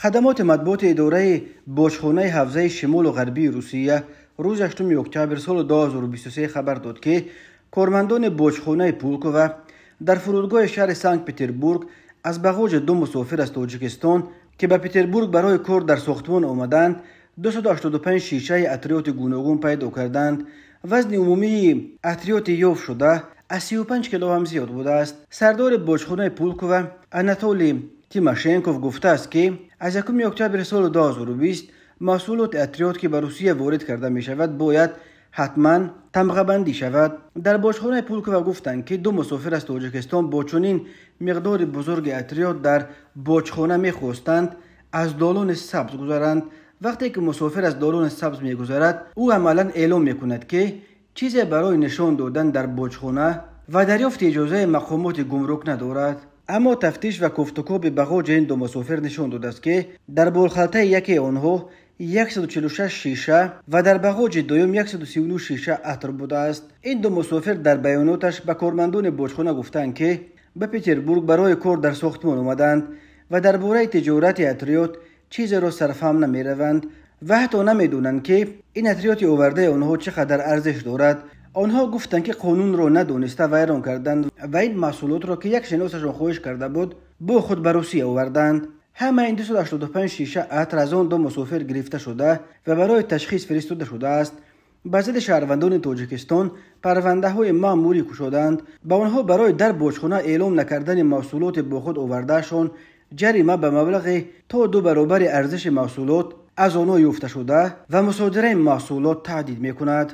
Хадамоти матбуоти идораи боҷхонаи ҳавзаи шимолу ғарбии Русия рӯзи 8 октябр соли 2023 хабар дод, ки кормандони боҷхонаи Пулково дар фурудгоҳи шаҳри Санкт-Петербург аз бағоҷи ду мусофир аз Тоҷикистон, ки ба Петербург барои кор дар сохтмон омаданд, 285 шишаи атриёти гуногун пайдо карданд. Вазни умумии атриёти ёфт шуда аз 35 кило ҳам зиёд будааст. Сардори боҷхонаи Пулково Анатолий Тимошенков гуфтааст, ки аз 1 октябри соли 2020 маҳсулоти атриёт, ки ба Русия ворид карда мешавад, бояд ҳатман тамғабандӣ шавад. Дар боҷхонаи Пулково гуфтанд, ки ду мусофир аз Тоҷикистон бо чунин миқдори бузурги атриёт дар боҷхона мехостанд аз долони сабз гузаранд. Вақте ки мусофир аз долони сабз мегузарад, ӯ амалан эълон мекунад, ки чизе барои нишон додан дар боҷхона ва дарёфти иҷозаи мақомоти гумрук надорад. Аммо тафтиш ва кофтукоби бағоҷи ин ду мусофир нишон додааст, ки дар болхалтаи якеи онҳо 146 шиша ва дар бағоҷи дуюм 139 шиша атр будааст. Ин ду мусофир дар баёноташ ба кормандони боҷхона гуфтанд, ки ба Петербург барои кор дар сохтмон омаданд ва дар бораи тиҷорати атриёт чизеро сарфаҳм намераванд ва ҳатто намедонанд, ки ин атриёти овардаи онҳо чӣ қадар арзиш дорад. Онҳо гуфтанд, ки қонунро надониста вайрон карданд ва ин маҳсулотро, ки як шиносашон хоҳиш карда буд, бо худ ба Русия оварданд. Ҳама ин 285 шиша атр аз он ду мусофир гирифта шуда ва барои ташхис фиристода шудааст. Ба зидди шаҳрвандони Тоҷикистон парвандаҳои маъмурӣ кушоданд. Ба онҳо барои дар боҷхона эълом накардани маҳсулоти бо худ овардаашон ҷарима ба маблағи то 2 баробари арзиши маҳсулот аз онҳо ёфташуда ва мусодираи маҳсулот таҳдид мекунад.